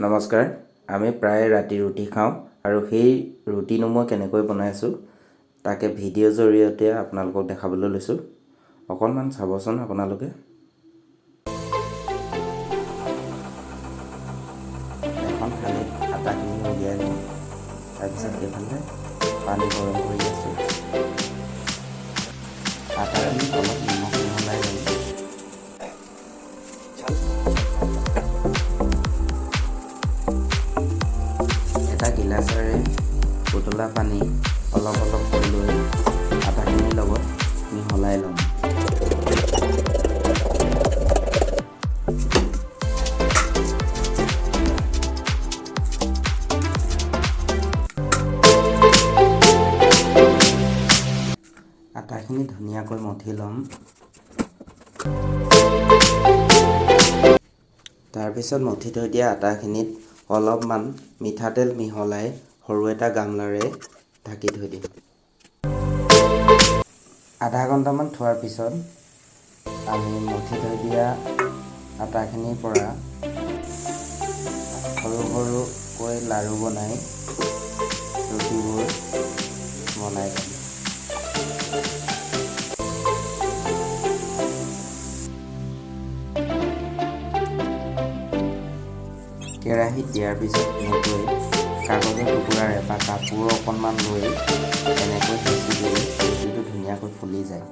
নমস্কাৰ। আমি প্ৰায় ৰাতি ৰুটি খাওঁ আৰু সেই ৰুটিনো মই কেনেকৈ বনাইছোঁ, তাকে ভিডিঅ' জৰিয়তে আপোনালোকক দেখাবলৈ লৈছোঁ। অকণমান চাবচোন আপোনালোকে। এখন থালিত আটাখিনি উলিয়াই লওঁ। তাৰপিছত এইফালে পানী গৰম কৰি আছোঁ। আটাখিনিত অলপ নিমখ মিহলাই ল'ম। এটা গিলাচেৰে উতলা পানী অলপ অলপকৈ লৈ আটাখিনিৰ লগত মিহলাই ল'ম। আটাখিনি ধুনীয়াকৈ মঠি ল'ম। তাৰপিছত মঠি থৈ দিয়া আটাখিনিত অলপমান মিঠাতেল মিহলাই সৰু এটা গামলাৰে ঢাকি থৈ দিম। আধা ঘণ্টামান থোৱাৰ পিছত আমি মঠি থৈ দিয়া আটাখিনিৰ পৰা সৰু সৰুকৈ লাড়ু বনাই ৰুটিবোৰ বনাই ল'ম। কেৰাহীত দিয়াৰ পিছত এনেকৈ কাগজৰ টুকুৰাৰে বা কাপোৰ অকণমান লৈ এনেকৈ হেঁচি দিলে ৰুটিটো ধুনীয়াকৈ ফুলি যায়।